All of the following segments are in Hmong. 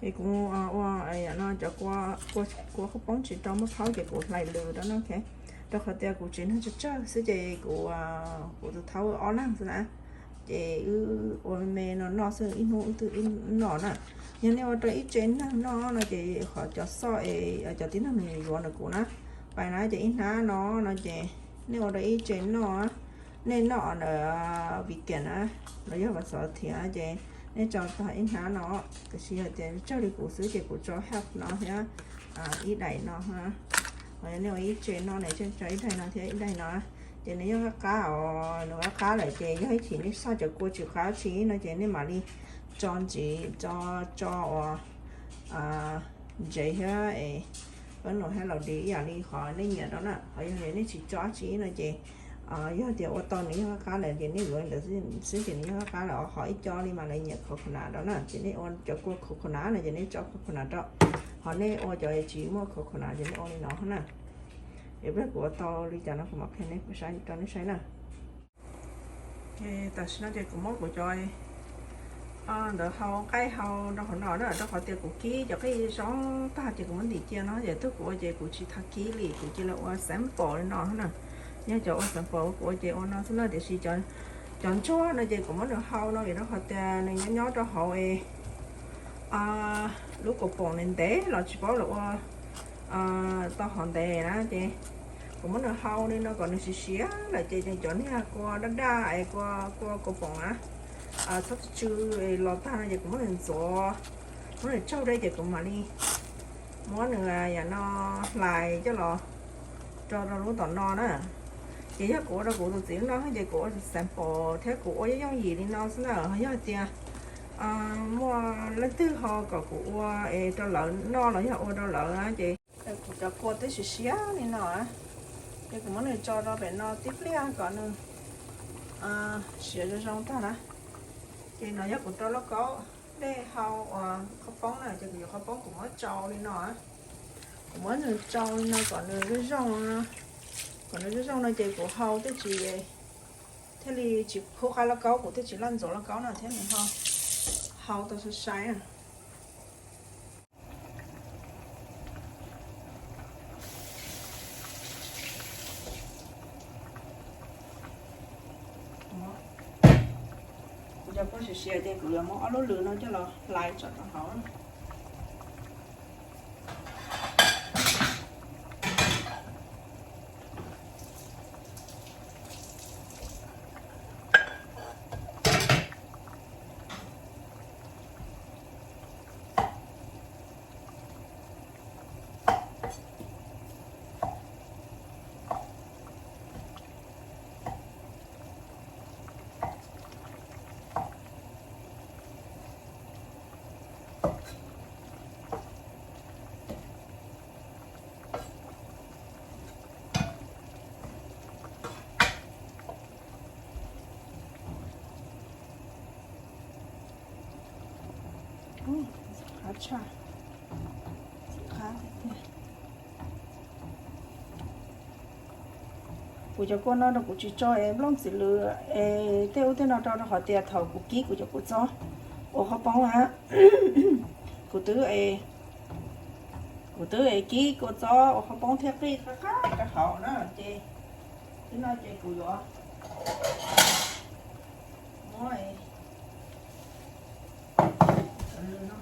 Es kuv ua no cov kua qhaub poob tsis tau muaj phaub ces kuv hlais lws rau no, rau qhov tias kuv tsev neeg tsawg tsawg xwb ces kuv, kuv tus thaub ob leeg xwb na, ces wb ua me me no noj xwb, ib hnub wb twb wb noj na. Yog nej ua rau ib tsev neeg noj no ces qhov cov xoj es cov tib neeg nws yuav ntawm kuv na, pais na ces ib hnab no no ces nej ua rau ib tsev noj, nej noj ntawm vegan na los yog vas xov thiav ces nej tso tag ib hnab no, tiam sis yog tias tsawg li kuv xwb ces kuv tso half no thiab ib daim no. Ho yog nej ua ib tsev noj ne, tso ib daim no thiab ib daim no, ces nws yeej qab qab os, nws qab qab lawm ces yog ib chim nej xaj cov kua tsis qab tsi no ces nej mam li tso ntxiv, tso, tso uas ntsev thiab es pab num thiab laus dis ib yam li qhov nej nyiam rau na. Ho yog nej tsis tso dab tsi no ces yog tias ua tau nws yeej qab qab lawm ces nej yuav li ntawd xwb ces nws yeej qab qab lawm. Ho ib co li mas lawv nyiam coconut rau na, ces nej ua cov kua coconut no ces nej tso coconut rau, ho nej ua cov tsis muaj coconut ces nej ua li no na. Es pliag kuv ua tau li cas no kuv mam qhia nej rau nej saib na. Tam sim no ces kuv muab kuv cov ntawd hau, nqaij hau rau hauv no na, rau qhov tias kuv kib cov qij zoo tag ces kuv muab ntim cia no ces twb kuv ua ces kuv tsis tau kib li, kuv cia li ua sample li no na. Yog cov ua sample kuv ua ces ua no xwb na, tiam sis cov ntsuag no ces kuv muab nws hau no vim rau qhov tias nws nyob nyob rau hauv es lub kaus poom ntev ntev los tsis paub los ua tau hov ntev na ces kuv muab nws hau li no kom nws siav siav lawm ces nws cov niag kua daj daj es kua, kua kaus poom na, txhob tsw tsw los tag no ces kuv muab nws ntxuav, muab nws tsaug dej ces kuv mam li muab nws yam no hlais coj los rau rau lub tom no na. Ces yog kuv ua rau kuv tus txiv no ces kuv ua sample thiab kuv ua yooj yooj yim li no xwb na. Yog tias muaj leej twg ho kom kuv ua es rau lawv noj los yog ua rau lawv na ces kuv cov kua twb siav siav li no, ces kuv muab nws tso rau pem no tib pliag kom nws siav zoo zoo tag na. Ces no yog kuv rau lauj kaub dej hau uas qhaub poob na, ces kuv yuav qhaub poob kuv muab tsau li no. Kuv muab nws tsau li no kom nws zoo zoo, kom nws zoo zoo no ces kuv hau thiaj tsis, thiaj li tsis khub qab lauj kaub, kuv thiaj tsis laj ntxuav lauj kaub no thiab nws ho hau tau sai sai na. Kuv cov kua siav siav ces kuv yuav muab ob lub lws no coj los hlais tso rau hauv. Qab tshaj, qab tiag tiag. Kuv cov kua no rau kuv tsis tso es nplooj txiv lws es tej ub tej no rau rau qhov tias thaum kuv kib kuv cov kua txob ua qhaub poob a, kuv twb, kuv twb es kib kua txob ua qhaub poob thiab qij qab qab rau hauv na ces, twb no ces kuv yuav muab cov lws no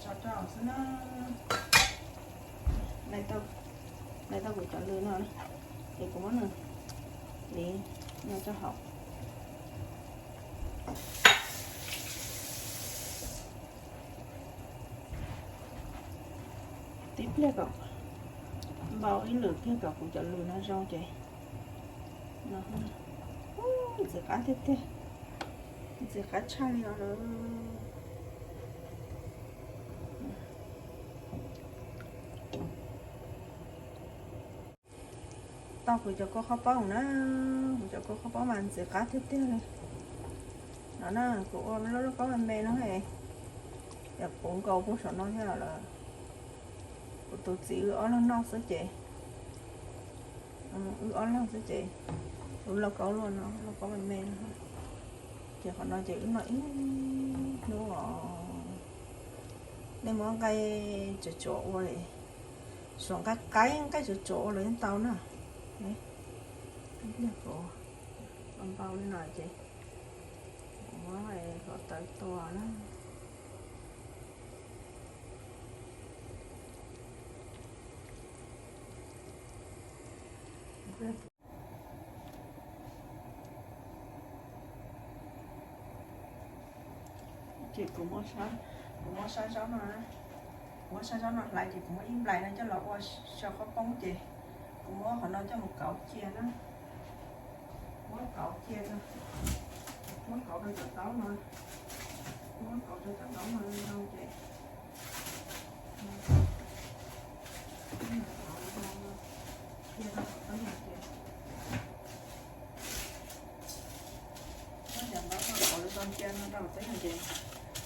tso rau xwb na. Hlais tau kuv cov lws no ces kuv muab nws liv no rau hauv. Tib pliag kom npau ib lwm pliag kom kuv cov lws no zoo ces no, ntxim qab tiag tiag, ntxim qab tshaj li os. Tau kuv cov kua qhaub poob na, kuv cov kua qhaub poob mas ntxim qab tiag tiag li. No na, kuv ua lub lauj kaub me me no, yam puv nkaus puag saum no thiab lawm. Kuv tus txiv wb ob leeg noj xwb ces, wb ob leeg xwb ces, ua lauj kaub luaj no, lauj kaub me me no. Ces qhov no ces wb noj ib hnub os. Nej muab nqaij tsuav tsuav ua, suav nqaij qaib nqaij tsuav tsuav ua los yeej tau na. Ib pliag kuv npau li no ces kuv muab hluav taws tua na. Ces kuv muab sab, kuv muab sab zaub no, kuv muab sab zaub no hlais ces kuv muab ib nplais no coj los ua xyaw qhob poob ces kuv muab qhov no coj mus kauv cia na. Muab kauv cia no, muab kauv rau cov taub no, muab kauv rau cov taub no no ces cia rau cov taub no ces, muab cov taub no kauv rau cia no rau teb no ces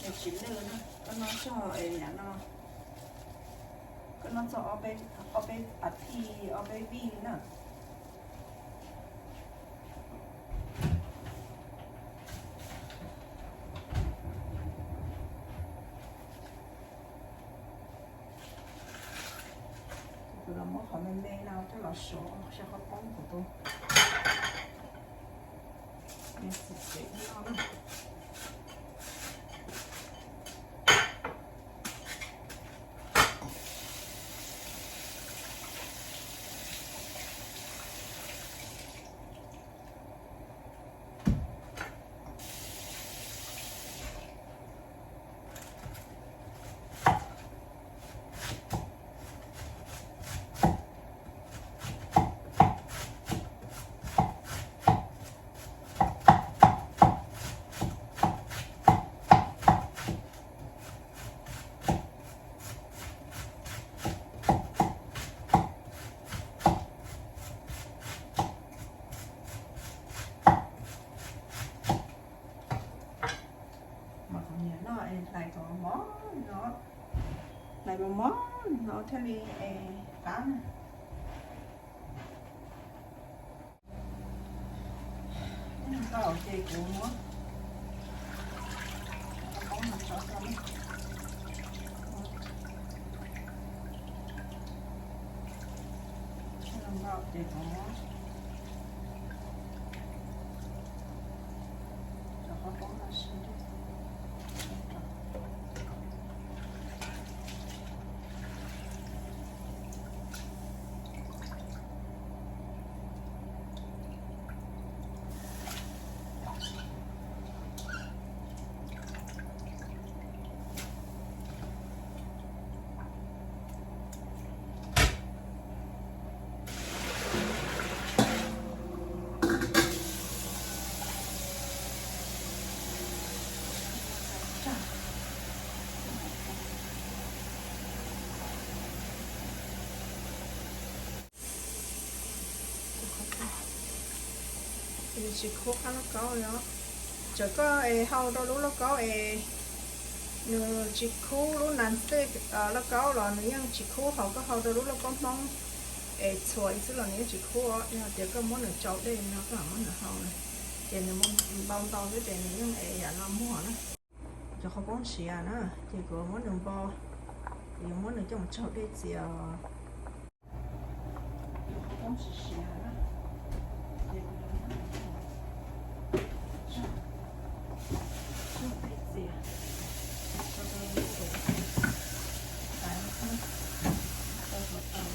nws tsis lwj na. Koj noj txog es yam no, koj noj txog ob peb, ob peb as thiv ob peb vij na. Kuv los muab qhov me me no coj los suav xyaw qhob poob kuv tus me xim xev no na. Mas kuv nyiam noj es hlais kom mos mos li no, hlais mos mos li no thiaj li es qab na. Ib ntau ces kuv muab qhob no tso rau. Ib ntau ces kuv muab cov qhob poob no siv rau. Nws tsis khub qab lauj kaub li os. Txawm koj es hau rau lub lauj kaub es nws tsis khub, lub nas xej lauj kaub los nws yeej tsis khub, hos koj hau rau lub lauj kaub Hmoob es txhua ib xwb los nws yeej tsis khub os. Yog tias koj muab nws tsau dej no koj mam muab nws hau na, ces nws npau ntau xwb ces nws yeej es yam no muag na. Cov qhob poob siav na, ces kuv muab nws npau, kuv yuav muab nws coj mus tsau dej txias. Qhob poob siav siav na, ces kuv yuav muab nws tsau, tsau dej txias, tsau rau lub es tais, tsau rau tau.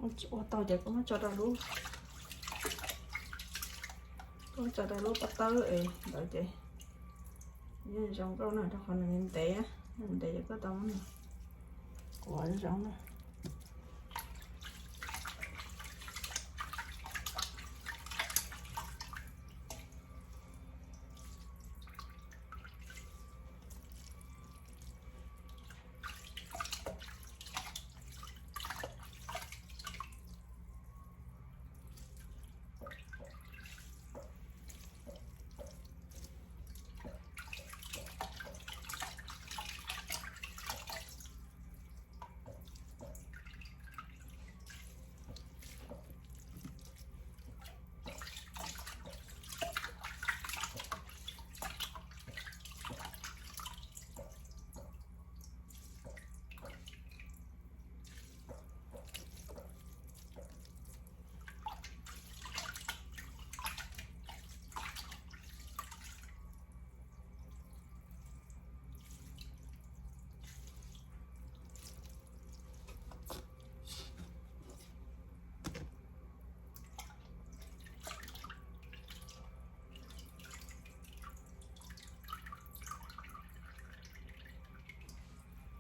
Ua tau ces koj muab tso rau lub, koj muab tso rau lub pob tawb es ntawd ces yeej zoo nkauj na, rau qhov nws ntev, ntev ces koj tau muab nws kuav zoo na.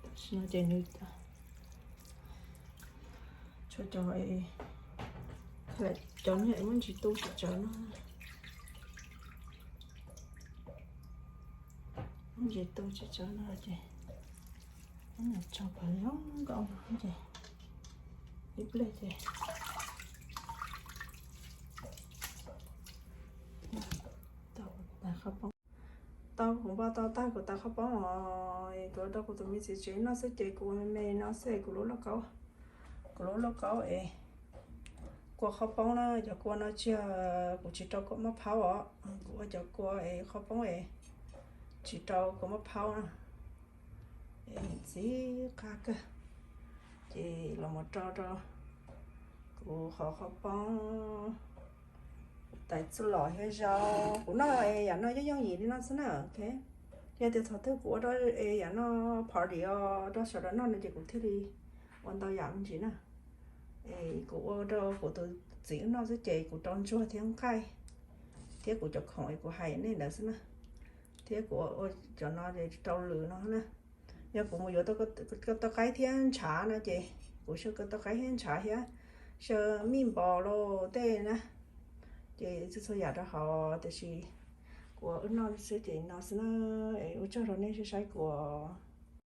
Tam sim no ces nws tshuav cov, cov niag muaj ntsis tu tsis tsawv no, muaj ntsis tu tsis tsawv no ces tso pab zoo nkauj no ces ib pliag ces tau kuv tais qhov poob. Tau kuv npau taws tag kuv tais qhov poob os, kuv rau kuv tus me txiv tsev noj xwb ces kuv ua me me no xwb, kuv lub lauj kaub, kuv lub lauj kaub es kua qhov poob na, cov kua no tsis yog, kuv tsis rau kua maj phaub os, kuv ua cov kua es qhov poob es tsis rau kua maj phaub na. Es ntxim qab kawg, ces los mus rau rau kuv qhov qhov poob, tais txuj lom thiab zaub, kuv noj es yam no yooj yooj yim li no xwb na. Yog tias thaum twg kuv ua rau es yam no party os rau sawv daws noj no ces kuv thiaj li ua ntau yam me ntsis na. Es kuv ua rau kuv tus txiv wb noj xwb ces kuv rau ntsuag thiab nqaij thiab kuv cov khoom es kuv hais nej ntawd xwb na. Thiab kuv ua cov no rau lwm no na. Yog kuv mus yuav tau qaib thiab ntshav no ces kuv xyaw tau qaib thiab ntshav thiab xyaw mij npos los tej na, ces txhua txhua yam rau hauv, tiam sis kuv ua wb noj xwb ces no xwb na. Es ua tsaug rau nej saib kuv os.